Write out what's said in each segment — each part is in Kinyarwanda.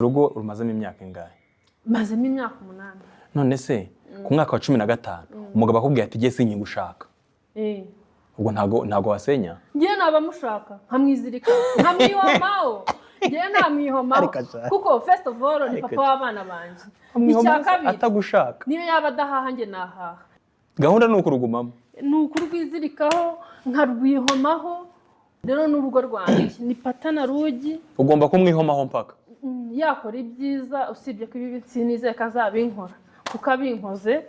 Urugo rumazemo imyaka ingahe? Mazemo imyaka 8. None se ku mwaka wa 15 umugabo akubwiye ati: "Jye sinkigushaka," ubwo ntago wasenya? Ngewe naba mushaka nkamwizirika, nkamwihomaho. Ngewe namwihomaho. Ariko ashaka. Kuko first of all ni Ariko papa w'abana banjye. Amwihomaho Icya kabiri, atagushaka? niyo yaba adahaha, njye nahaha. Gahunda ni ukurugumamo? Ni ukurwizirikaho, nkarwihomaho. Rero n'urugo rwanjye ni patana rugi. Ugomba kumwihomaho mpaka. Yakora ibyiza, usibye ko ibibi sinizeye ko azabinkora, kuko abinkoze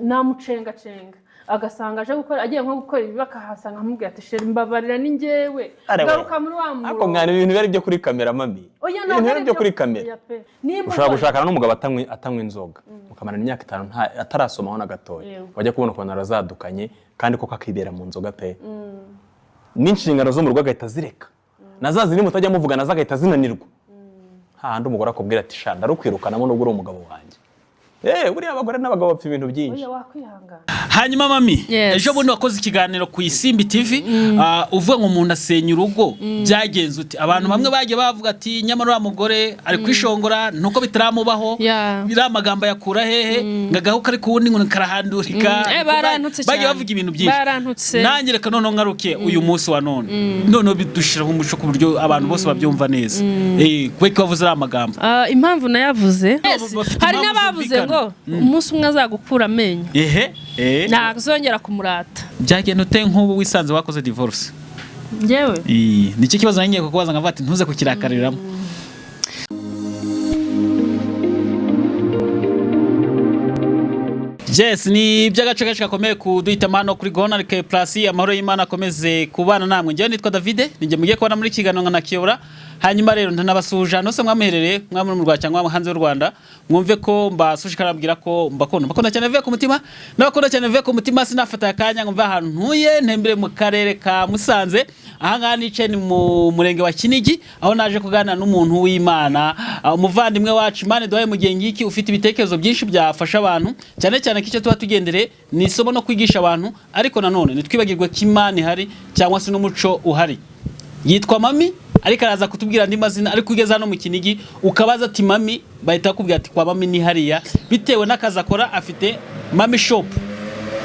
namucengacenga agasanga aje gukora, agiye nko gukora ibi bakahasanga, nkamubwira ati: "Chéri, mbabarira, ni njyewe." Arewe. Garuka muri wa Ariko murongo. mwana, ibintu biba ari ibyo kuri kamera, mami. Oya, Ibintu ntabwo biba ari ari ibyo kuri kamera. Oya pe. Nimba Ushobora gushakana n'umugabo atanywa inzoga, mukamarana imyaka 5 atarasomaho na gatoya. Wajya kubona ukuntu arazadukanye, kandi koko akibera mu nzoga pe, n'inshingano zo mu rugo agahita azireka, na za zindi mutajya muvuga nazo agahita zinanirwa, hahandi umugore akubwira ati: "Sha, ndarukwirukanamo nubwo uri umugabo wanjye." Buriya abagore n'abagabo bapfa ibintu byinshi. Oya, wakwihangana. Hanyuma mami, Yes. ejo bundi wakoze ikiganiro ku Isimbi TV, uvuga ngo umuntu asenya urugo byagenze ute. Abantu bamwe bagiye bavuga ati: "Nyamara uriya mugore ari kwishongora nuko bitaramubaho." Biriya magambo yakura hehe? Ngo agahu kari ku wundi ngo karahandurika. Barantutse Bagiye cyane. bavuga ibintu byinshi. Barantutse. Nanjye reka noneho ngaruke uyu munsi wa none, noneho bidushyiraho umuco ku buryo abantu bose babyumva neza. Kubera ko wavuze ariya magambo. Ah, impamvu nayavuze, Bafite hari impamvu n'abavuze zumvikana. ngo umunsi umwe azagukura amenyo, Ehe, ntazongera kumurata. Byagenda ute nk'ubu wisanze wakoze divorce? Njyewe? Nicyo kibazo nari ngiye kukubaza, nkavuga ati ntuze kukirakariramo. Yes, ni iby'agace gace gakomeye kuduhitamo hano kuri Gona K Plus. Amahoro y'Imana akomeze kubana namwe. Njyewe nitwa Davide, ninjye mugiye kubona muri kiganiro nka nakiyobora. Hanyuma rero ntanabasuhuje ahantu hose mwamuherereye, mwaba muri mu Rwanda cyangwa hanze y'u Rwanda, mwumve ko mbasushikara, nababwira ko mbakunda, mbakunda cyane bivuye ku mutima, n'abakunda cyane bivuye ku mutima. Sinafata akanya ngo mve ahantu ntuye ntembere mu karere ka Musanze. Ahangaha nicaye ni mu murenge wa Kinigi, aho naje kuganira n'umuntu w'Imana, umuvandimwe wacu Imana iduhaye mu gihe ngiki, ufite ibitekerezo byinshi byafasha abantu, cyane cyane ko icyo tuba tugendereye ni isomo no kwigisha abantu, ariko nanone ntitwibagirwe ko Imana ihari cyangwa se n'umuco uhari. Yitwa Mami, ariko araza kutubwira andi mazina. Ariko ugeze hano mu Kinigi ukabaza ati: "Mami," bahita bakubwira ati: "Kwa Mami ni hariya," bitewe n'akazi akora. Afite Mami Shop.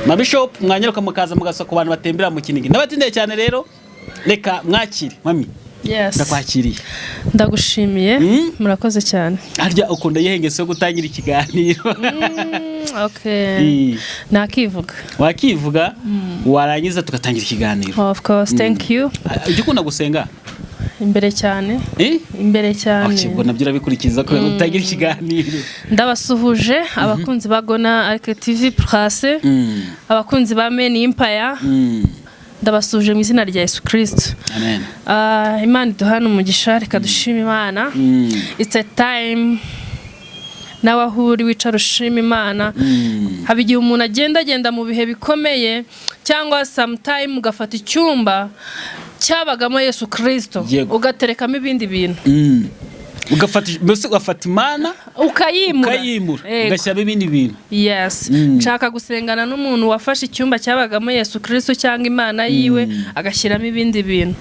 Mami Shop, mwanyaruka mukaza mugasaka ku bantu batembera mu Kinigi. Ndabatindeye cyane rero, reka mwakire Mami. Yes. Ndakwakiriye. Ndagushimiye. Murakoze cyane. Harya ukunda iyihe ngeso yo gutangira ikiganiro? Okay. Nakivuga. Wakivuga, warangiza tugatangira ikiganiro. Of course, thank you. Ujya ukunda gusenga? Imbere cyane. Eh? Imbere cyane. Okay, ubwo nabyo urabikurikiza kubera ngo utangire ikiganiro. Ndabasuhuje abakunzi ba Gona Arike TV Plus, abakunzi ba Men Empire. Ndabasuhuje mu izina rya Yesu Kristo. Amen. Ah, Imana iduhane umugisha. Reka dushime Imana. It's a time nawe aho uri wicara ushima Imana. Haba igihe umuntu agenda agenda mu bihe bikomeye, cyangwa sometime ugafata icyumba cyabagamo Yesu Kristo, ugaterekamo ibindi bintu. Ugafata, mbese ugafata Imana ukayimura. Ukayimura. Yego. Ugashyiramo ibindi bintu. Yes. Nshaka gusengana n'umuntu wafashe icyumba cyabagamo Yesu Kristo cyangwa Imana yiwe, agashyiramo ibindi bintu.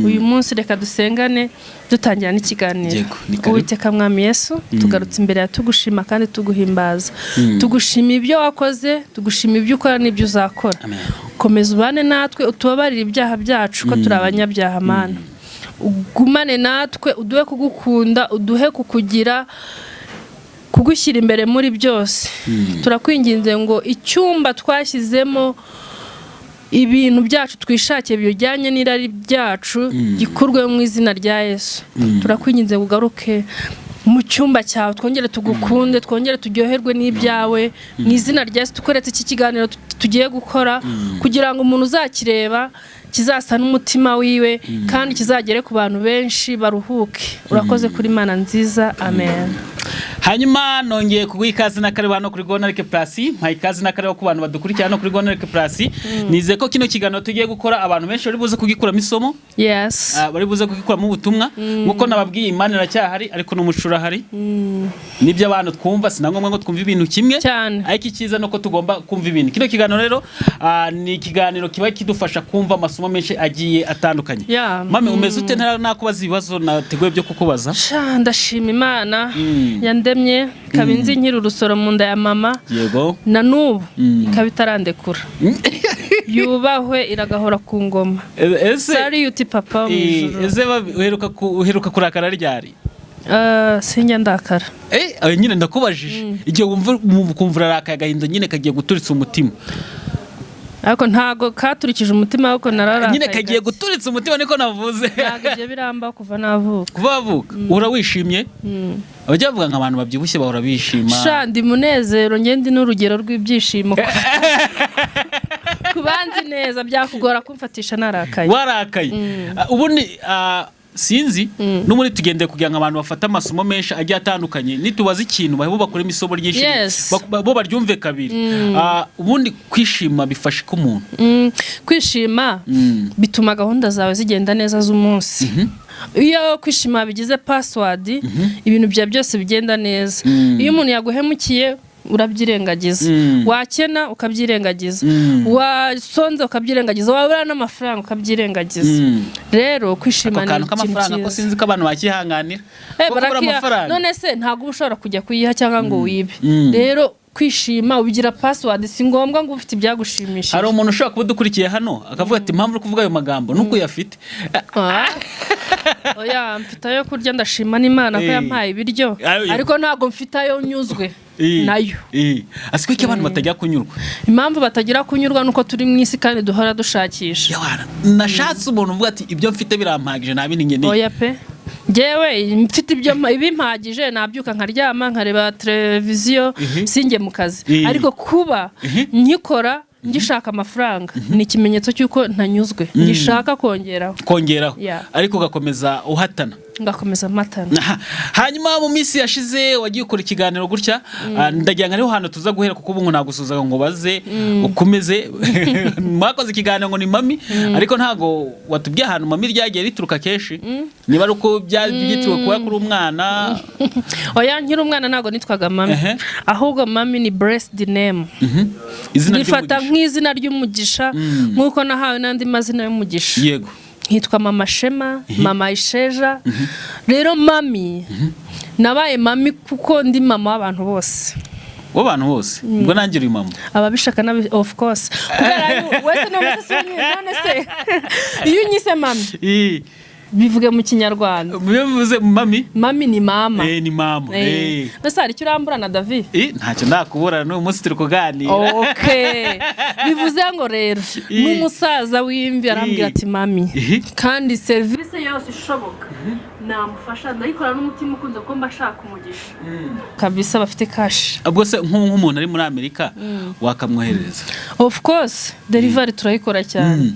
Uyu munsi reka dusengane dutangira n'ikiganiro. Yego, ni karibu. Uwiteka Mwami Yesu, tugarutse imbere ya tugushima kandi tuguhimbaza, tugushima ibyo wakoze, tugushima ibyo ukora n'ibyo uzakora. Amen. Komeza ubane natwe, utubabarire ibyaha byacu ko turi abanyabyaha. Mana, ugumane natwe, uduhe kugukunda, uduhe kukugira, kugushyira imbere muri byose. Turakwinginze ngo icyumba twashyizemo ibintu byacu twishakiye bijyanye n'irari ryacu gikurwe mu izina rya Yesu. Turakwinginze ngo ugaruke mu cyumba cyawe, twongere tugukunde, twongere turyoherwe n'ibyawe mu izina rya Yesu. Tukoretse iki kiganiro tugiye gukora kugira ngo umuntu uzakireba kizasa n'umutima wiwe, kandi kizagere ku bantu benshi baruhuke. Urakoze kuri Imana nziza, amen. Hanyuma nongeye kuguha ikaze n'akareba hano kuri Gonarike Plus. Mpaye ikaze n'akareba ku bantu badukurikira hano kuri Gonarike Plus. Nizeye ko kino kiganiro tugiye gukora abantu benshi bari buze kugikuramo isomo, bari buze kugikuramo ubutumwa. Nk'uko nababwiye, Imana iracyahari, ariko n'umuco urahari. Nibyo abantu twumva, si na ngombwa ngo twumve ibintu kimwe, Cyane. ariko icyiza ni uko tugomba kumva ibintu. Kino kiganiro rero ni ikiganiro kiba kidufasha kumva amasomo menshi agiye atandukanye. Mami, umeze ute? Ntara nakubaza ibibazo nateguye byo kukubaza. Sha, ndashima Imana yandemye, ikaba inzi nkiri urusoro mu nda ya mama, na n'ubu ikaba itarandekura. Yubahwe, iragahora ku ngoma. Ese Salute, papa wo mu ijuru. Ese uheruka kurakara ryari? Sinjya ndakara. Ayo nyine ndakubajije, igihe wumva ukumva urarakaye, agahinda nyine kagiye guturitsa umutima. Ariko ntago katurikije umutima, ahubwo nararakaye Nyine kagiye gake. guturitsa umutima, niko navuze. Ntabwo ibyo birambaho kuva navuka. Kuva wavuka uhora wishimye? Abajya bavuga ngo abantu babyibushye bahora bishima. Sha, ndi munezero, njye ndi n'urugero rw'ibyishimo. Ku banzi neza, byakugora kumfatisha narakaye. Warakaye. Ubundi sinzi n'ubundi tugendeye kugira ngo abantu bafate amasomo menshi agiye atandukanye, nitubaza ikintu bo bakuremo isomo ryinshi, bo baryumve kabiri. Ubundi kwishima bifasha ko umuntu Kwishima bituma gahunda zawe zigenda neza z'umunsi. Iyo kwishima bigize password, ibintu byawe byose bigenda neza. Iyo umuntu yaguhemukiye urabyirengagiza, wakena ukabyirengagiza, wasonza ukabyirengagiza, wabura n'amafaranga ukabyirengagiza. Rero kwishima Ako ni kantu ikintu k'amafaranga ko cyiza. sinzi ko abantu bakihanganira. Ko kubura amafaranga. None se ntabwo uba ushobora kujya kuyiha cyangwa ngo wibe? Rero kwishima ubigira password, si ngombwa ngo ube ufite ibyagushimishije. Hari umuntu ushobora kuba udukurikiye hano akavuga ati: "Impamvu uri kuvuga ayo magambo nuko uyafite." Oya, mfite ayo kurya, ndashima n'Imana ko yampaye ibiryo, ariko ntabwo mfite ayo nyuzwe nayo. Asiko ko abantu batajya kunyurwa? Impamvu batagira kunyurwa nuko turi mu isi kandi duhora dushakisha. Yawana, nashatse umuntu uvuga ati: "Ibyo mfite birampagije, nta bindi nkeneye." Oya pe, njyewe mfite ibyo ibimpagije, nabyuka nkaryama, nkareba televiziyo, sinjye mu kazi. Ariko kuba nkikora, ngishaka amafaranga, ni ikimenyetso cy'uko ntanyuzwe, ngishaka kongeraho. Kongeraho. Yeah. Ariko ugakomeza uhatana. Ngakomeza mpatana. Aha. Hanyuma mu minsi yashize wagiye ukora ikiganiro gutya, ndagira ngo ariho hantu tuza guhera, kuko ubu ngo nagusuzaga ngo baze ukomeze. Mwakoze ikiganiro ngo ni mami, ariko ntago watubwiye ahantu mami ryagiye rituruka kenshi, niba ari uko byitiriwe kuba kuri umwana. Oya, nkiri umwana ntabwo nitwaga mami. Ahubwo mami ni blessed name. Izina Rifata ry'umugisha. nk'izina ry'umugisha, nk'uko nahawe n'andi mazina y'umugisha. Nkitwa mama Shema, mama Isheja. Rero mami, nabaye mami kuko ndi mama w'abantu bose. W'abantu bose, ubwo nanjye uri mama? Ababishaka n'abi, of course, kubera wese. None se none se iyo unyise mami, bivuge mu Kinyarwanda. Iyo bivuze mami? Mami ni mama. Ni mama. Mbese hari icyo uramburana, David? Ntacyo ndakuburana, n'uyu munsi turi kuganira. Okay, bivuze ngo rero n'umusaza w'imvi arambwira ati: "Mami." Kandi serivisi yose ishoboka namufasha ndayikora n'umutima ukunze, kuko mba nshaka umugisha kabisa, bafite cash. Ubwo se nk'umuntu ari muri Amerika wakamwoherereza? Of course, delivery turayikora cyane.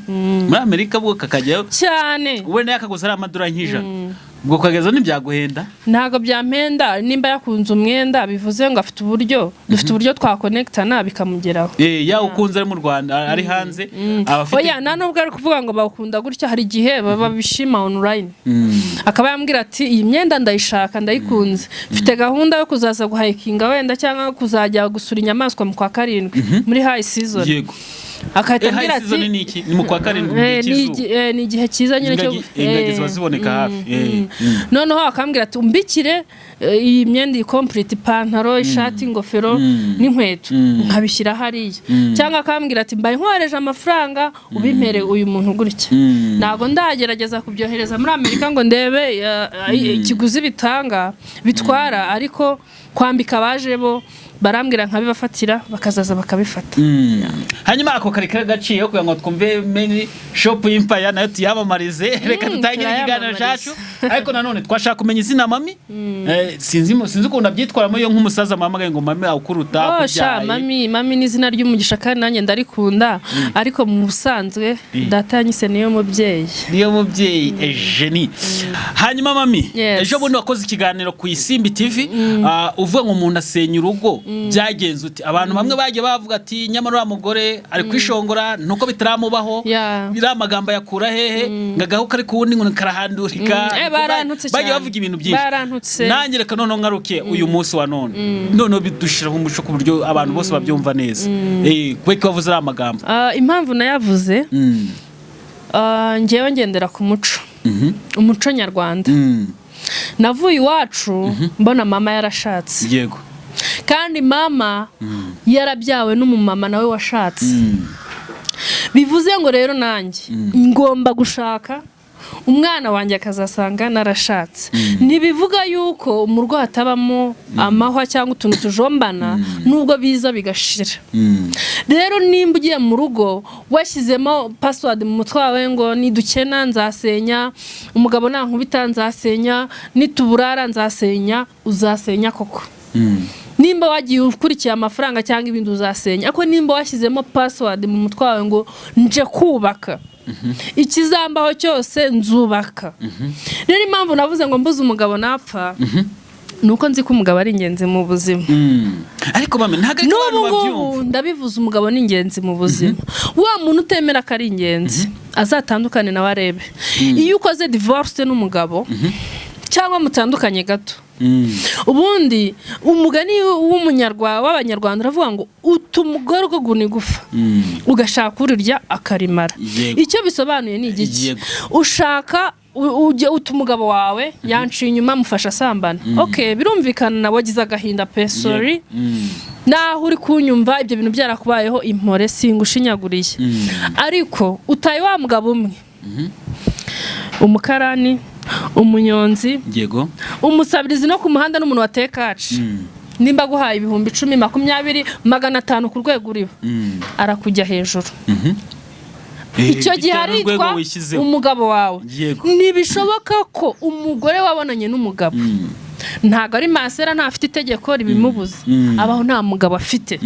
Muri Amerika bwo kakajyayo? Cyane. Wenda yakaguze ari amadolari nk'ijana, ubwo ukageza ntibyaguhenda? Ntabwo byampenda. Nimba yakunze umwenda, bivuze ngo afite uburyo, dufite uburyo twakonekitana bikamugeraho. Yaba ukunze ari mu Rwanda, ari hanze, aba afite Oya, nta nubwo ari kuvuga ngo bawukunda gutya, hari igihe baba bishima online, akaba yambwira ati: "Iyi myenda ndayishaka, ndayikunze, mfite gahunda yo kuzaza guhayikinga wenda, cyangwa kuzajya gusura inyamaswa mu kwa karindwi muri high season." Agahita High ambwira season ati ni iki? Ni mu kwa karindwi, mu gihe ni cy'izuba. Ni igihe cyiza nyine cyo Ingagi ziba ziboneka hafi. Noneho akambwira ati: "Umbikire iyi myenda, iyi complete, ipantaro, ishati, ingofero n'inkweto," nkabishyira hariya. Cyangwa akambwira ati: "Mbaye nkohereje amafaranga, ubimpere uyu muntu gutya." Ntabwo ndagerageza kubyohereza muri Amerika ngo ndebe ikiguzi bitanga bitwara, ariko kwambika abaje bo Barambwira nkabibafatira, bakazaza bakabifata. Hanyuma ako kari kagaciye kugira ngo twumve mini shop y'Empire nayo tuyamamarize. Reka dutangire ikiganiro Turayamamariza. cyacu, ariko nanone twashaka kumenya izina mami. Sinzi ukuntu abyitwaramo iyo nk'umusaza muhamagaye ngo mami akuruta Oh, sha. akubyaye. Mami, mami ni izina ry'umugisha kandi nanjye ndarikunda, ariko mu busanzwe data yanyise niyo mubyeyi. Niyo mubyeyi Eugenie. Hanyuma mami, Yes. ejo bundi wakoze ikiganiro ku Isimbi TV, uvuga ngo umuntu asenya urugo byagenze ute. Abantu bamwe bagiye bavuga ati nyamara uriya mugore ari kwishongora nuko bitaramubaho, biriya amagambo yakura hehe, ngo agahu kari ku wundi ngo karahandurika. Barantutse Bagiye cyane. bavuga ibintu byinshi. Barantutse. Nanjye reka noneho ngaruke uyu munsi wa none, noneho bidushyiraho umuco ku buryo abantu bose babyumva neza. Kubera ko wavuze ariya magambo. Impamvu nayavuze, njyewe ngendera ku muco, umuco nyarwanda. Navuye iwacu mbona mama yarashatse, kandi mama yarabyawe n'umumama nawe washatse. Bivuze ngo rero nanjye ngomba gushaka, umwana wanjye akazasanga narashatse. Ntibivuga yuko mu rugo hatabamo amahwa cyangwa utuntu tujombana, nubwo biza bigashira. Rero nimba ugiye mu rugo washyizemo password mu mutwe wawe ngo nidukena nzasenya, umugabo nankubita nzasenya, nituburara nzasenya, uzasenya koko. Nimba wagiye ukurikiye amafaranga cyangwa ibindi, uzasenya. Ariko nimba washyizemo password mu mutwe wawe ngo nje kubaka, ikizambaho cyose nzubaka. Rero impamvu navuze ngo mbuze umugabo napfa, ni uko nzi ko umugabo ari ingenzi mu buzima. Ariko mami, ntabwo ariko abantu N'ubu ngubu babyumva. ndabivuze, umugabo ni ingenzi mu buzima. Wa muntu utemera ko ari ingenzi azatandukane nawe arebe. Iyo ukoze divorce n'umugabo cyangwa mutandukanye gato, ubundi umugani w'abanyarwanda uravuga ngo uta umugore uguguna igufa, ugashaka urirya akarimara. Icyo bisobanuye ni igiki? Ushaka ujya uta umugabo wawe, yanciye inyuma, mufasha asambana, ok, birumvikana nawe wagize agahinda pe, sorry. Naho uri kunyumva ibyo bintu byarakubayeho, impore, singushinyaguriye. Ariko utaye wa mugabo umwe, umukarani, umunyonzi, umusabirizi no ku muhanda n'umuntu wateye kaci, nimba aguhaye 10,000, 20, 500, ku rwego uriho arakujya hejuru. Icyo gihe Bitewe n'urwego aritwa wishyizeho. umugabo wawe. Ntibishoboka ko umugore wabonanye n'umugabo, ntabwo ari masera, ntafite itegeko ribimubuza, abaho nta mugabo afite.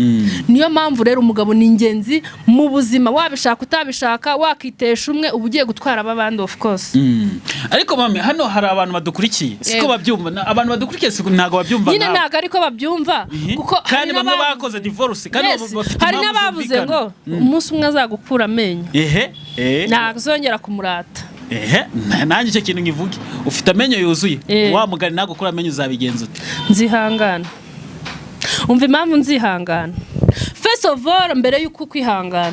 Niyo mpamvu rero umugabo ni ingenzi mu buzima, wabishaka utabishaka, wakitesha umwe, uba ugiye gutwara abandi, of course. Ariko mami, hano hari abantu badukurikiye siko babyumva. Abantu badukurikiye siko, ntabwo babyumva Nyine nkawe. ntabwo ariko babyumva, kuko Kandi hari bamwe bakoze divorce kandi bafite hari impamvu n'abavuze zumvikana. ngo umunsi umwe azagukura amenyo, ehe eh ntabwo uzongera kumurata. Ehe, nanjye icyo kintu nkivuge, ufite amenyo yuzuye, wa mugani ntabwo ukura amenyo, uzabigenza ute? Nzihangana. Umva impamvu nzihangana. First of all, mbere y'uko kwihangana,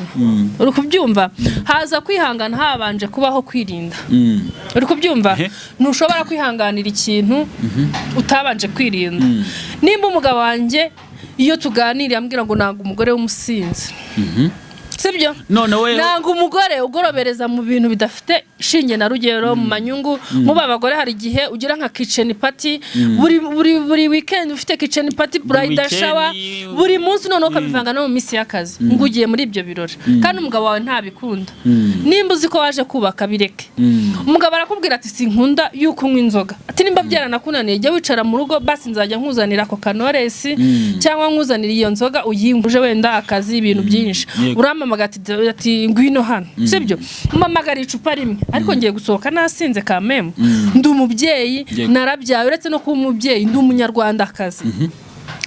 uri kubyumva, haza kwihangana habanje kubaho kwirinda. Uri kubyumva? Ntushobora kwihanganira ikintu utabanje kwirinda. Nimba umugabo wanjye iyo tuganiriye ambwira ngo ntabwo umugore w'umusinzi, sibyo? None we Nanga umugore ugorobereza mu bintu bidafite shinge na rugero, mu manyungu. Nk'ubu abagore hari igihe ugira nka kitchen party buri weekend, ufite kitchen party, bridal Weekend. shower buri munsi, noneho ukabivanga no mu minsi y'akazi, ngo ugiye muri ibyo birori kandi umugabo wawe ntabikunda. Nimba uzi ko waje kubaka, bireke. Umugabo arakubwira ati sinkunda yuko unywa inzoga, ati nimba byaranakunaniye jya wicara mu rugo, basi nzajya nkuzanira ako kanoresi cyangwa nkuzanira iyo nzoga uyinywe, wenda akazi ibintu byinshi. Urampamagara ati ngwino hano, sibyo? Mpamagara icupa rimwe, ariko ngiye gusohoka nasinze kamemu. Ndi umubyeyi, narabyaye. Uretse no kuba umubyeyi, ndi umunyarwandakazi.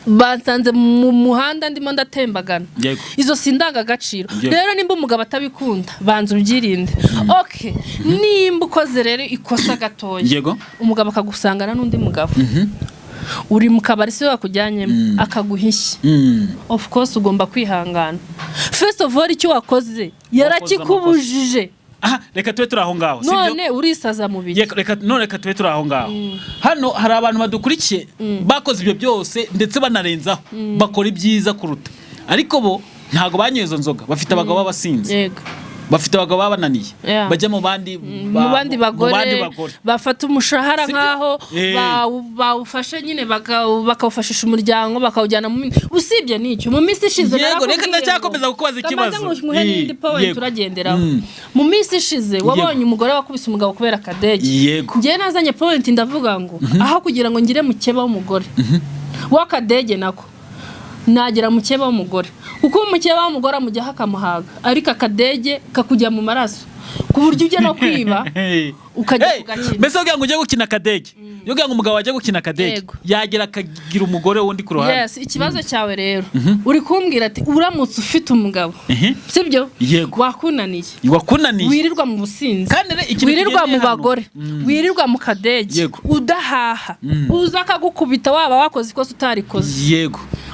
Bansanze mu muhanda ndimo ndatembagana. Izo si indangagaciro. Rero nimba umugabo atabikunda, banza ubyirinde. Ok, nimba ukoze rero ikosa gatoya, umugabo akagusangana n'undi mugabo, uri mu kabari, si we wakujyanyemo, akaguha ishyi, of course ugomba kwihangana. First of all, icyo wakoze yarakikubujije. Aha reka tube turi aho ngaho, sibyo? None urisaza mu biki? Reka none reka tube turi aho ngaho. Hano hari abantu badukurikiye bakoze ibyo byose, ndetse banarenzaho bakora ibyiza kuruta, ariko bo ntabwo banyoye izo nzoga, bafite abagabo b'abasinzi. Bafite abagabo babananiye, bajya mu bandi mu bandi mu bandi bagore, bagore. Bafata umushahara Sibyo? nk'aho bawufashe nyine, bakawufashisha umuryango, bakawujyana mu usibye n'icyo, mu minsi ishize Yego, reka narakubwiye ndacyakomeza ngo- kukubaza Kamanze ikibazo. nguhe n'indi point turagenderaho. Mu minsi ishize wabonye umugore wakubise umugabo kubera akadege. Njyewe nazanye point, ndavuga ngo aho kugira ngo ngire mukeba w'umugore w'akadege, nako nagira mukeba w'umugore, kuko umukeba w'umugore amujyaho akamuhaga, ariko akadege kakujya mu maraso ku buryo ujya no kwiba ukajya Hey, kugakina. Mbese kugira ngo ujye gukina akadege, iyo kugira ngo umugabo ajye gukina akadege, yagira akagira umugore wundi ku ruhande. Yes, ikibazo cyawe rero, uri kumbwira ati uramutse ufite umugabo, sibyo? Yego. Wakunaniye, Wakunaniye, wirirwa mu businzi, kandi rero ikintu wirirwa tugendeye mu hano- bagore, wirirwa mu kadege, udahaha, uza akagukubita waba wakoze ikosa utarikoze,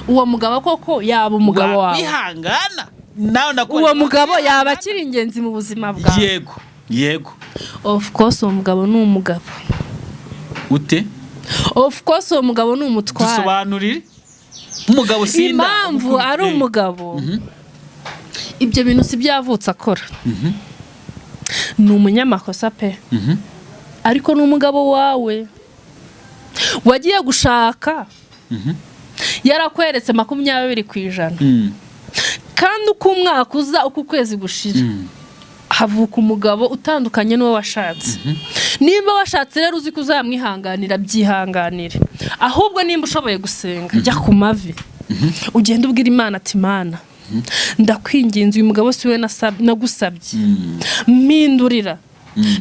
uwo mugabo koko yaba umugabo wawe? Wihangana nawe ndakubona. Uwo mugabo yaba akiri ingenzi mu buzima bwawe? Yego. Of course uwo mugabo ni umugabo. Ute? Of course uwo mugabo ni umutware. Dusobanurire umugabo sinda. Impamvu ari umugabo, ibyo bintu si byavutse akora, ni umunyamakosa pe, ariko ni umugabo wawe wagiye gushaka yarakweretse 20%. Kandi uko umwaka uza, uko ukwezi gushira, havuka umugabo utandukanye n'uwo washatse. Nimba washatse rero uzi ko uzamwihanganira, byihanganire. Ahubwo nimba ushoboye gusenga, jya ku mavi, ugende ubwira Imana ati: "Mana, ndakwinginze, uyu mugabo si we nagusabye, mpindurira."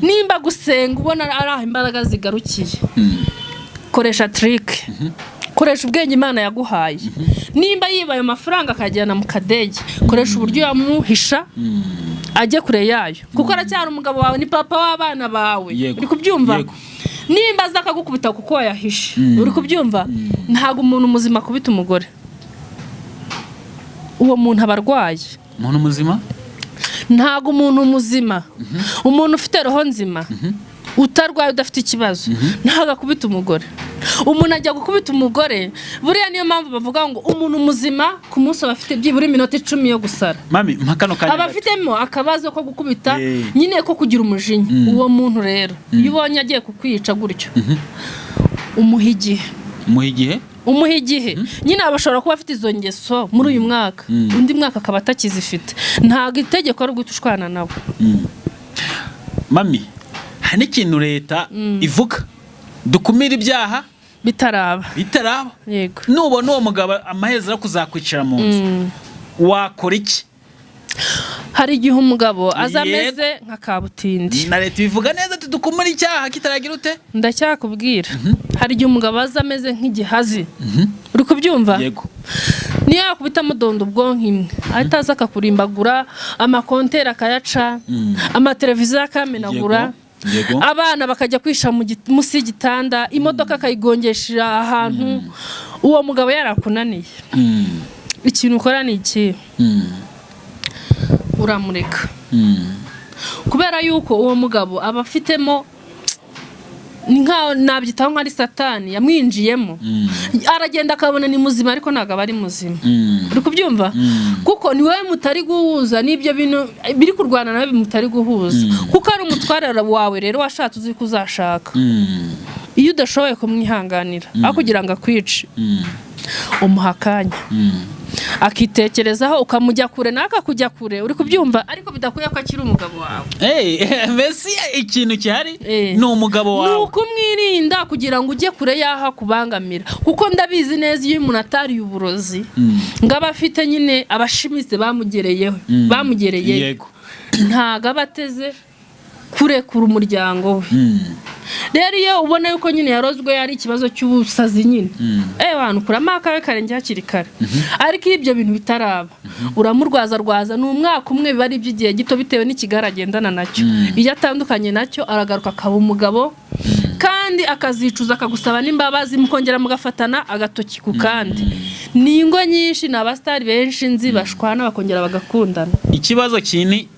Nimba gusenga ubona ari aho imbaraga zigarukiye, koresha trick, koresha ubwenge Imana yaguhaye. Nimba yibaye amafaranga akajyana mu kadege, koresha uburyo yamuhisha ajye kure yayo, kuko aracyari umugabo wawe, ni papa w'abana bawe. Uri kubyumva? Yego. Nimba aza akagukubita kuko wayahishe, uri kubyumva? Ntabwo umuntu muzima akubita umugore, uwo muntu aba arwaye. Umuntu muzima? Ntabwo umuntu muzima, umuntu ufite roho nzima, utarwaye, udafite ikibazo, ntabwo akubita umugore. Umuntu ajya gukubita umugore, buriya niyo mpamvu bavuga ngo umuntu muzima ku munsi aba afite byibura iminota 10 yo gusara. Mami, mpa kano kanya Aba gato. afitemo akabazo ko gukubita, nyine ko kugira umujinya. Uwo muntu rero, iyo ubonye agiye kukwica gutyo, umuha igihe. Muha igihe. Umuha igihe nyine. Aba ashobora kuba afite izo ngeso muri uyu mwaka, undi mwaka akaba atakizifite. Ntabwo itegeko ari uguhita ushwana nawe. Mami, hari n'ikintu leta ivuga: dukumire ibyaha bitaraba. Bitaraba. Yego. Nubona uwo mugabo amaherezo yo kuzakwicara mu nzu, wakora iki? Hari igihe umugabo aza ameze nka kabutindi. Na leta ibivuga neza ati dukumire icyaha kitaragira ute? Ndacyakubwira, hari igihe umugabo aza ameze nk'igihazi, uri kubyumva? Yego. Niyo yakubita amudondo ubwonko imwe, ahita aza akakurimbagura, amakonteri akayaca, amateleviziyo akamenagura, Yego. abana bakajya kwisha munsi y'igitanda, imodoka akayigongesha ahantu. Uwo mugabo yarakunaniye, ikintu ukora ni iki? Uramureka, kubera yuko uwo mugabo aba afitemo, ni nkaho nabyitaho nka ari satani yamwinjiyemo. Aragenda akabona ni muzima, ariko ntabwo aba ari muzima. Uri kubyumva? Kuko ni wowe mutari guhuza, n'ibyo bintu biri kurwana nawe mutari guhuza, kuko ari umutware wawe rero washatse uzi ko uzashaka. Iyo udashoboye kumwihanganira, aho kugira ngo akwice, umuha akanya akitekerezaho, ukamujya kure nawe akakujya kure. Uri kubyumva? Ariko bidakwiye ko akiri umugabo wawe. Hey, mbese ikintu gihari ni umugabo Ni wawe. ukumwirinda kugira ngo ujye kure y'aho akubangamira, kuko ndabizi neza, iyo umuntu atariye uburozi ngo aba afite nyine abashimise bamugereyeho, bamugereyeyo, ntago aba ateze kurekura umuryango we. Rero iyo ubona yuko nyine yarozwe, ari ikibazo cy'ubusazi nyine, bantu kuramo akawe karenge hakiri kare. Ariko iyo ibyo bintu bitaraba, uramurwaza rwaza, ni umwaka umwe, biba ari iby'igihe gito bitewe n'ikigare agendana nacyo. Iyo atandukanye nacyo, aragaruka akaba umugabo, kandi akazicuza, akagusaba n'imbabazi, mukongera mugafatana agatoki ku kandi. Ni ingo nyinshi, ni abasitari benshi nzi bashwana bakongera bagakundana. Ikibazo kini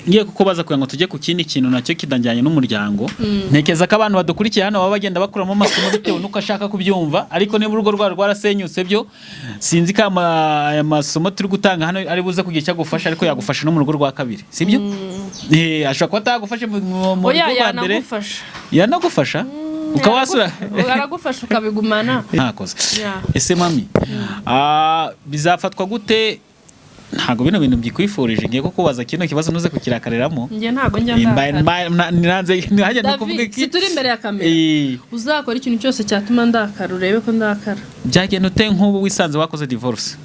Ngiye kukubaza kugira ngo tujye ku kindi kintu nacyo kitajyanye n'umuryango. Ntekereza ko abantu badukurikiye hano baba bagenda bakuramo amasomo bitewe n'uko ashaka kubyumva, ariko niba urugo rwabo rwarasenyutse, byo sinzi ko aya masomo turi gutanga hano ari buze kugira icyo agufasha, ariko yagufasha no mu rugo rwa kabiri, sibyo? Ashobora kuba atagufashe mu Oya, rugo rwa mbere. Yanagufasha. Yanagufasha ukaba wasura. Aragufasha ukabigumana. Ntakoze. Yeah. Ese mami, bizafatwa gute? Ntabwo bino bintu byikwifurije, ngiye kukubaza kino kibazo ntuze kukirakariramo. Njye ntabwo njya ndakara. Nanze nanjye ni ukuvuga David, iki? si turi imbere ya kamera? Uzakora ikintu cyose cyatuma ndakara, urebe ko ndakara. Byagenda ute nk'ubu wisanze wakoze divorce?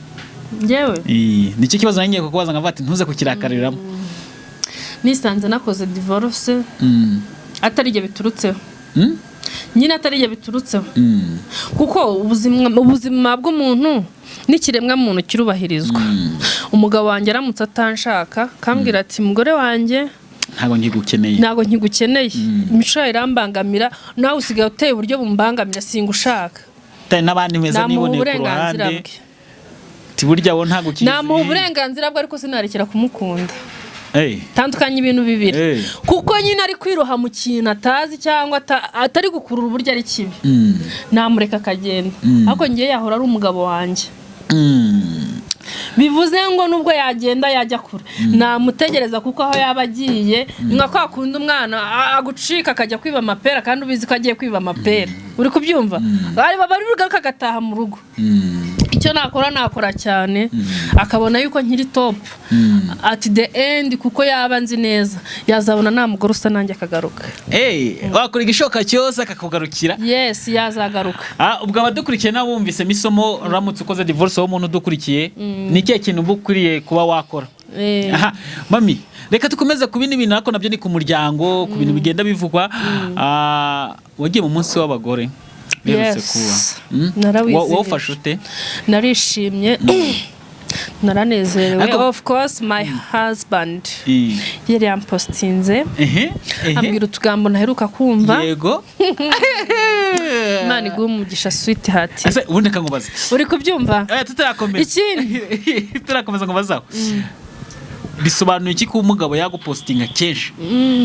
Njyewe? Nicyo kibazo nanjye ngiye kukubaza, nkavuga ati ntuze kukirakariramo. Nisanze nakoze divorce atari ibyo biturutseho, nyine atari ibyo biturutseho, kuko ubuzima bw'umuntu n'ikiremwa muntu kirubahirizwa. Umugabo wanjye aramutse atanshaka, akambwira ati: "Mugore wanjye, ntabwo nkigukeneye, ntabwo nkigukeneye, imico yawe irambangamira, nawe usigaye uteye uburyo bumbangamira, singushaka," Tari n'abandi meza namuha niboneye ku uburenganzira ruhande. bwe. Ati burya wo ntabwo ukizi. Namuha uburenganzira bwe, ariko sinarekera kumukunda. Tandukanya ibintu bibiri. Kuko nyine ari kwiroha mu kintu atazi cyangwa atari gukurura uburyo ari kibi, namureka akagenda, ariko ngewe yahora ari umugabo wanjye. Bivuze ngo nubwo yagenda yajya kure, namutegereza, kuko aho yaba agiye ni nka kwa kundi umwana agucika akajya kwiba amapera kandi ubizi ko agiye kwiba amapera, uri kubyumva, bari bari bugaruka agataha mu rugo. Icyo nakora, nakora cyane akabona yuko nkiri top at the end, kuko yaba nzi neza yazabona nta mugore usa nanjye akagaruka. Wakora igishoboka cyose akakugarukira. Yes, yazagaruka. Ubwo abadukurikiye nabo bumvisemo isomo. Uramutse ukoze divorce, wowe umuntu udukurikiye, ni ikihe kintu uba ukwiriye kuba wakora? Aha, mami, reka dukomeze ku bindi bintu, ariko nabyo ni ku muryango, ku bintu bigenda bivugwa. Wagiye mu munsi w'abagore uherutse Yes. kuba. Narawizihije. Wawufashe ute? Narishimye, naranezerewe. Of course my husband yari yampostinze, Ehe, ehe. ambwira utugambo ntaheruka kumva. Imana iguhe umugisha, sweet heart. Ese ubundi reka nkubaze. Uri kubyumva? Tutarakomeza. Ikindi? Tutarakomeza, ngo bazaho. Bisobanuye iki kuba umugabo yagupostinga kenshi?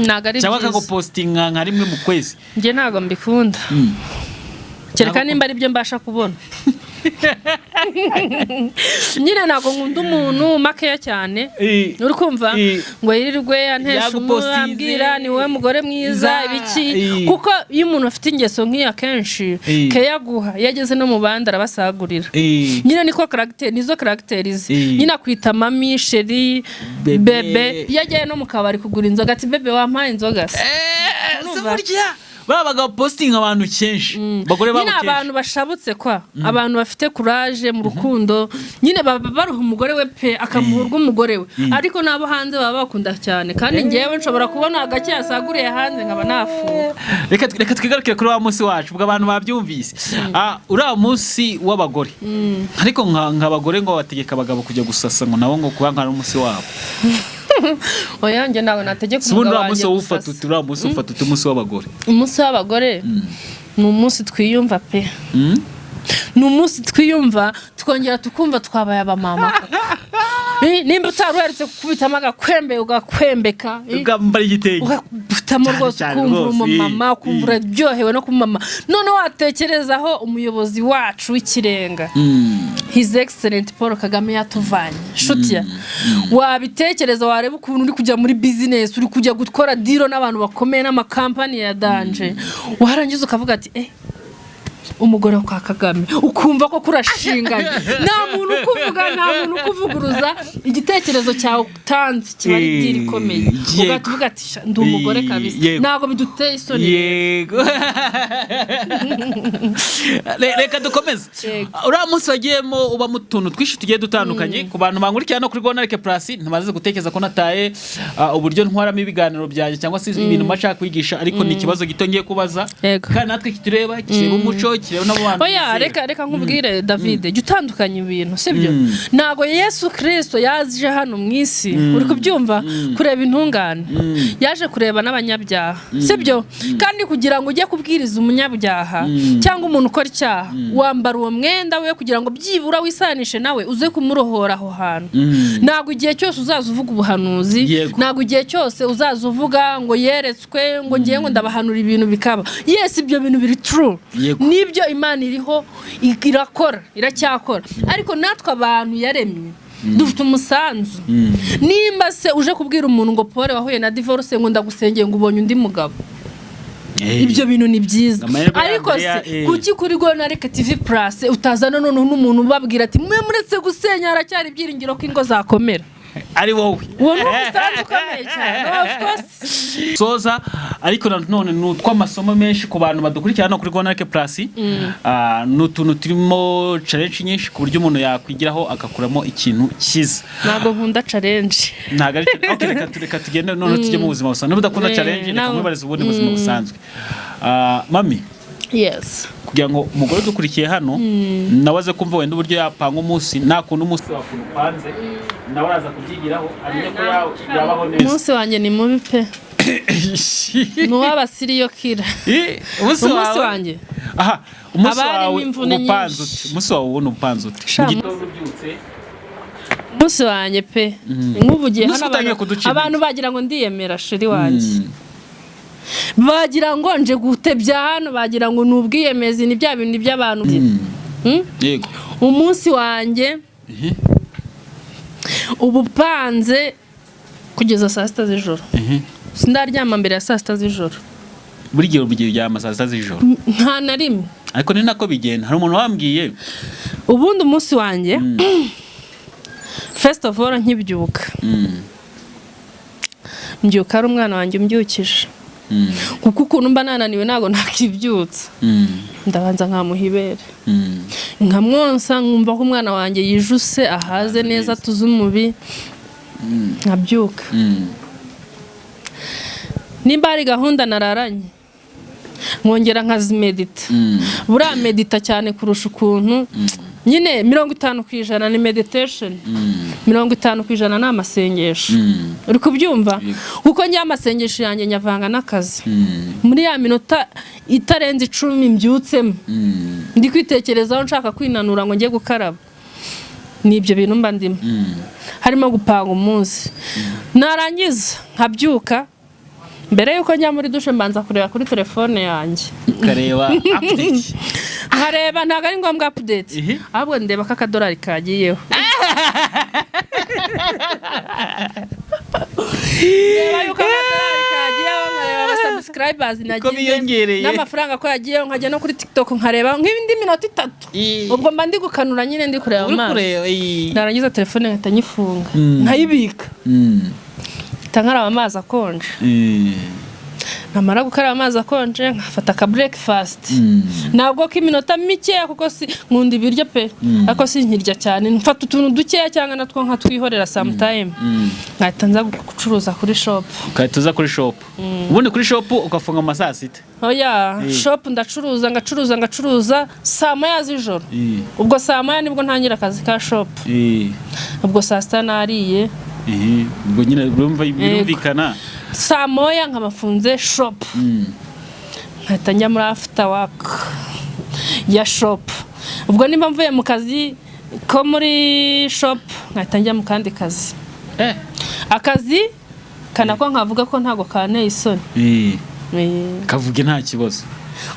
Ntabwo ari Cyangwa byiza. akagupostinga nka rimwe mu kwezi? Njye ntabwo mbikunda, kereka nimba ari byo mbasha kubona. Nyine ntabwo nkunda umuntu makeya cyane, uri kumva, ngo yirirwe antesha Yagupostinze. Ambwira ni wowe mugore mwiza, ibiki. Kuko iyo umuntu afite ingeso nk'iyo, akenshi keyaguha iyo ageze no mu bandi arabasagurira. Nyine niko caractère, nizo caractère ze. Nyine akwita mami, chérie, bébé. Bébé. Iyo agiye no mu kabari kugura inzoga, ati: "Bébé, wampaye inzoga se?" Si Urumva? Burya baba bagabo postinga abantu kenshi, bagore babo Nyine kenshi. Abantu bashabutse kwa abantu bafite courage mu rukundo, nyine baba baruha umugore we pe, akamuha urw'umugore we, ariko n'abo hanze baba bakunda cyane, kandi ngewe nshobora kubona agake yasaguriye hanze nkaba nafuha. Reka twigarukire kuri wa munsi wacu, ubwo abantu babyumvise. Uriya munsi w'abagore, ariko nk'abagore ngo bategeka abagabo kujya gusasa, ngo nabo ngo kuba nka ari umunsi wabo. Oya, njye ntabwo nategeka Si ubundi umugabo uriya munsi wanjye wowe ufata gusasa. ute? Uriya munsi ufata ute, umunsi w'abagore? Umunsi w'abagore ni umunsi twiyumva pe. Ni umunsi twiyumva, tukongera tukumva twabaye abamama. Nimba utari uherutse gukubitamo agakwembe, ugakwembeka, Ukambara igitenge. Ugahitamo Cyane, rwose, cyane ukumva uri rwose, umumama, ukumva uraryohewe no kuba umumama. Noneho watekerezaho umuyobozi wacu w'ikirenga, His Excellent Paul Kagame, yatuvanye nshuti ya, wabitekereza, wareba ukuntu uri kujya muri business, uri kujya gukora deal n'abantu bakomeye n'amakampani ya danger, warangiza ukavuga ati: "Eh, umugore wa kwa Kagame," ukumva ko kurashinganye, nta muntu ukuvuga, nta muntu ukuvuguruza, igitekerezo cyawe utanze kiba ari deal ikomeye, ugahita uvuga ati: "Sha, ndi umugore kabisa." Ntabwo biduteye isoni. Yego. Reka dukomeze. Yego. Uriya munsi wagiyemo ubamo utuntu twinshi tugiye dutandukanye. Ku bantu bankurikira no kuri Gonarike Plus, ntibaze gutekereza ko nataye uburyo ntwaramo ibiganiro byanjye cyangwa se ibintu mba nshaka kwigisha, ariko ni ikibazo gito ngiye kubaza. Yego. Kandi natwe kitureba, kireba umuco. Nacyo kireba n'abo bantu Oya, bizera. reka nkubwire, David, jya utandukanya ibintu, sibyo? Ntabwo Yesu Kirisito yaje hano mu isi, uri kubyumva, kureba intungane, yaje kureba n'abanyabyaha, sibyo? Kandi kugira ngo ujye kubwiriza umunyabyaha cyangwa umuntu ukora icyaha, wambara uwo mwenda we kugira ngo byibura wisanishe nawe, uze kumurohora aho hantu. Ntabwo igihe cyose uzaza uvuga ubuhanuzi, ntabwo igihe cyose uzaza uvuga ngo yeretswe, ngo ngiye ngo ndabahanura ibintu bikaba. Yes, ibyo bintu biri true, nibyo, Imana iriho, irakora, iracyakora, ariko natwe abantu yaremye dufite umusanzu. Nimba se uje kubwira umuntu ngo pole, wahuye na divorce, ngo ndagusengeye, ngo ubonye undi mugabo, ibyo bintu ni byiza. Amahirwe ya Ariko Andrea, se kuki kuri Gonareke TV Plus utazana noneho n'umuntu ubabwira ati mwe muretse gusenya, haracyari ibyiringiro ko ingo zakomera? Ari wowe. Uwo ni umusanzu ukomeye cyane, of course. Soza, ariko nanone ni utw'amasomo menshi ku bantu badukurikira hano kuri Gonareke Plus. Ni utuntu turimo challenge nyinshi ku buryo umuntu yakwigiraho agakuramo ikintu cyiza. Ntabwo nkunda challenge. Ntabwo ari okay, reka tugende none tujye mu buzima busanzwe. Niba udakunda challenge, reka nkwibarize ubundi buzima busanzwe. Mami, Yes. kugira ngo umugore udukurikiye hano nawe aze kumva wenda uburyo yapanga umunsi, nakunda umunsi wakuntu upanze, nawe araza kubyigiraho amenye ko yabaho neza. Umunsi wanjye ni mubi pe, ni uw'abasiriyo kira. Umunsi Umunsi wawe wanjye aha, umunsi haba harimo wawe imvune upanze nyinshi. ute? Umunsi wawe ubona upanze ute Sha, mu gitondo ubyutse? Umunsi wanjye pe, nk'ubugiye Umunsi hano utangiye kuduca intege. Abantu bagira ngo ndiyemera, chéri wanjye, bagira ngo nje gutebya hano, bagira ngo ni ubwiyemezi, ni bya bintu by'abantu. Yego. Umunsi wanjye uba upanze kugeza saa 6 z'ijoro. Sindaryama mbere ya saa 6 z'ijoro. Buri gihe uryama saa 6 z'ijoro? Nta na rimwe. Ariko ni nako bigenda, hari umuntu wambwiye. Ubundi umunsi wanjye, first of all, nkibyuka, mbyuka ari umwana wanjye umbyukije, kuko ukuntu mba nananiwe ntabwo nakibyutsa. Ndabanza nkamuha ibere, nkamwonsa, nkumva ko umwana wanjye yijuse, ahaze neza, atuze umubi, nkabyuka. Nimba hari gahunda nararanye, nkongera nkazimedita. Buriya medita cyane kurusha ukuntu nyine, 50% ni meditation, 50% ni amasengesho, uri kubyumva? Kuko njye amasengesho yanjye nyavanga n'akazi. Muri ya minota itarenze 10 mbyutsemo, ndi kwitekerezaho, nshaka kwinanura ngo njye gukaraba, ni ibyo bintu mba ndimo, harimo gupanga umunsi. Narangiza nkabyuka, mbere y'uko njya muri douche mbanza kureba kuri telefone yanjye. Ukareba update? Nkareba, ntabwo ari ngombwa update, ahubwo ndeba ko akadolari kagiyeho, ndeba yuko akadolari kagiyeho, nkareba abasubscribers nagize Biyongereye. n'amafaranga ko yagiyeho, nkajya no kuri TikTok nkareba nk'indi minota 3. Ubwo mba ndi gukanura nyine, ndi kureba Uri amaso. kureba. Narangiza telefone nkahita nyifunga, nkayibika, mpita nkaraba amazi akonje. Namara gukaraba amazi akonje, nkafata aka breakfast, ntabwo k'iminota mikeya, kuko si nkunda ibiryo pe, ariko si nkirya cyane, mfata utuntu dukeya cyangwa natwo nkatwihorera sometime, nkahita nza gucuruza kuri shop. Ugahita uza kuri shop. Ubundi kuri shop ugafunga mu ma saa 6? Oya, shop ndacuruza, ngacuruza, ngacuruza saa 1 z'ijoro. Ubwo saa 1 nibwo ntangira akazi ka shop. Ubwo saa 6 nariye. Ubwo nyine urumva birumvikana. Saa 1 nkaba mfunze shop, nkahita njya muri after work ya shop. Ubwo nimba mvuye mu kazi ko muri shop, nkahita njya mu kandi kazi. Akazi kanako nkavuga ko ntabwo kanteye isoni. Kavuge, nta kibazo.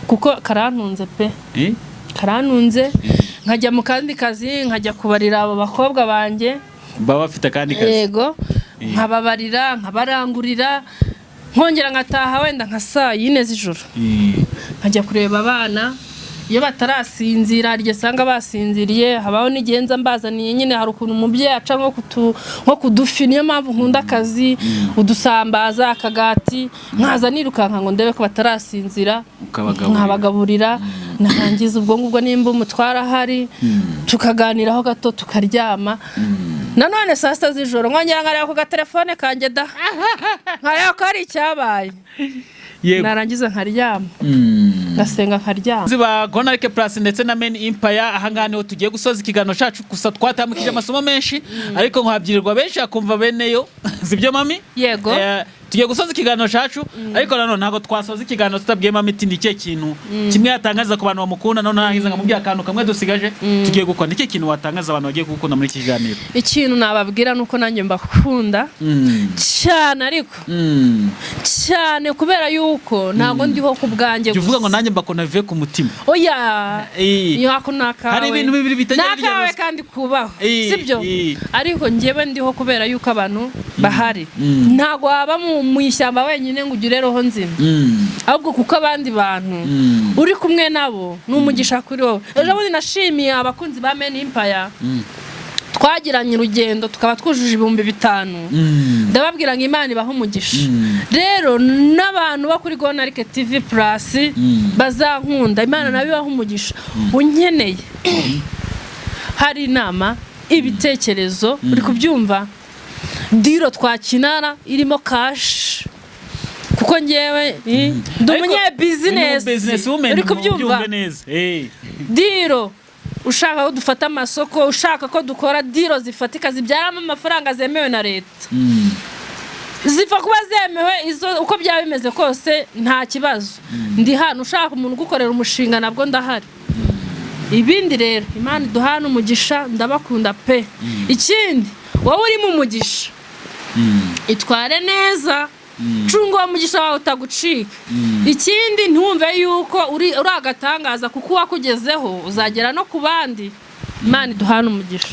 Kuko karantunze pe. Karantunze. Nkajya mu kandi kazi, nkajya kubarira abo bakobwa banjye. Baba bafite akandi kazi? Yego, nkababarira, nkabarangurira, nkongera nkataha wenda nka saa 4 z'ijoro, nkajya kureba abana iyo batarasinzira. Hari igihe usanga basinziriye, habaho n'igihe nza mbazaniye nyine. Hari ukuntu umubyeyi aca nko ku dufi, niyo mpamvu nkunda akazi, udusambaza, akagati, nkaza nirukanka ngo ndebe ko batarasinzira. Ukabagaburira. Nkabagaburira, narangiza ubwo ngubwo nimba umutwara ahari tukaganiraho gato, tukaryama. Nanone saa 6 z'ijoro nkongera nkareba ku gatelefone kanjye da, nkareba ko hari icyabaye. Narangiza nkaryama, ngasenga nkaryama. Ziba Gonarike Plus ndetse na Men Empire, ahangaha niho tugiye gusoza ikiganiro cyacu. Gusa twatambukije amasomo menshi, ariko nkwabyirirwa benshi akumva beneyo, sibyo mami? Yego. Tugiye gusoza ikiganiro cyacu, ariko nanone ntabwo twasoza ikiganiro tutabwiye mami iti ni ikihe kintu kimwe yatangaza ku bantu bamukunda. None narangiza nkamubwira akantu kamwe dusigaje tugiye gukora. Ni ikihe kintu watangaza abantu bagiye kugukunda muri iki kiganiro? Ikintu nababwira ni uko nanjye mbakunda cyane, ariko cyane, kubera yuko ntabwo ndiho ku bwanjye Jya uvuga ngo gusa. Nanjye mbakunda bivuye ku mutima. Oya. Yako ni akawe. Hari ibintu bibiri bitajya Ni akawe birya ruswa. kandi kubaho, sibyo? Ariko njyewe ndiho kubera yuko abantu bahari. Ntabwo waba mu ishyamba wenyine ngo ugire roho nzima, ahubwo kuko abandi bantu uri kumwe nabo ni umugisha kuri wowe. Ejo bundi nashimiye abakunzi ba Men Empire twagiranye urugendo, tukaba twujuje 5000. Ndababwira ngo Imana ibahe umugisha. Rero n'abantu bo kuri Gonarike TV Plus bazankunda, Imana nayo ibahe umugisha. Unkeneye, hari inama, ibitekerezo, uri kubyumva, deal twakinana irimo cash, kuko ngewe ndi umunye business, uri kubyumva? Neza. Deal ushaka ko dufata amasoko, ushaka ko dukora deal zifatika zibyaramo amafaranga zemewe na leta, zipfa kuba zemewe, izo uko byaba bimeze kose nta kibazo, ndi hano. Ushaka umuntu ugukorera umushinga nabwo ndahari. Ibindi rero, Imana iduhane umugisha, ndabakunda pe. Ikindi, wowe uri mu mugisha, itware neza, cunga uwo mugisha wawe utagucika. Ikindi, ntiwumve yuko uri agatangaza, kuko uwakugezeho uzagera no ku bandi. Imana iduhane umugisha.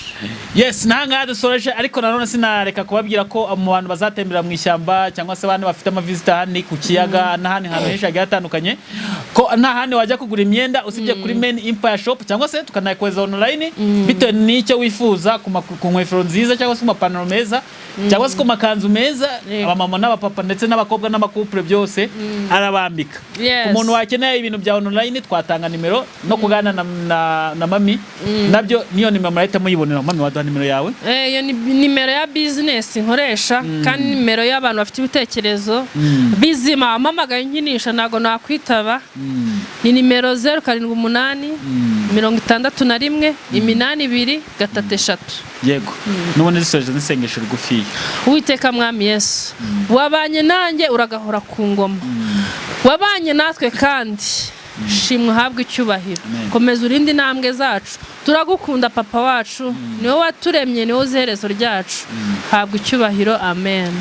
Yes, nahangaha dusoreje, ariko nanone sinareka kubabwira ko mu bantu bazatembera mu ishyamba cyangwa se abandi bafite amavisita hano ku kiyaga n'ahandi hantu henshi hagiye hatandukanye, ko nta handi wajya kugura imyenda usibye kuri Men Empire Shop, cyangwa se tukanakohereza online bitewe n'icyo wifuza, ku nkweto nziza cyangwa se ku mapantaro meza cyangwa se ku makanzu meza. Abamama n'abapapa ndetse n'abakobwa n'amakupure byose arabambika. Umuntu wakeneye ibintu bya online, twatanga nimero no kuganira na mami, nabyo niyo nimero murahita muyibonera. Mami, waduha nimero yawe? Iyo ni nimero ya business nkoresha, kandi nimero y'abantu bafite ibitekerezo bizima. Mpamagaye nkinisha ntabwo nakwitaba. Ni nimero 0786182333. Yego, n'ubundi dusoje n'isengesho rigufiya. Uwiteka Mwami Yesu, wabanye nanjye uragahora ku ngoma, wabanye natwe kandi shimwa, uhabwe icyubahiro. Amen. Komeza urinde intambwe zacu. Turagukunda papa wacu, niwe waturemye, niwe uzi iherezo ryacu. Habwa icyubahiro, amen.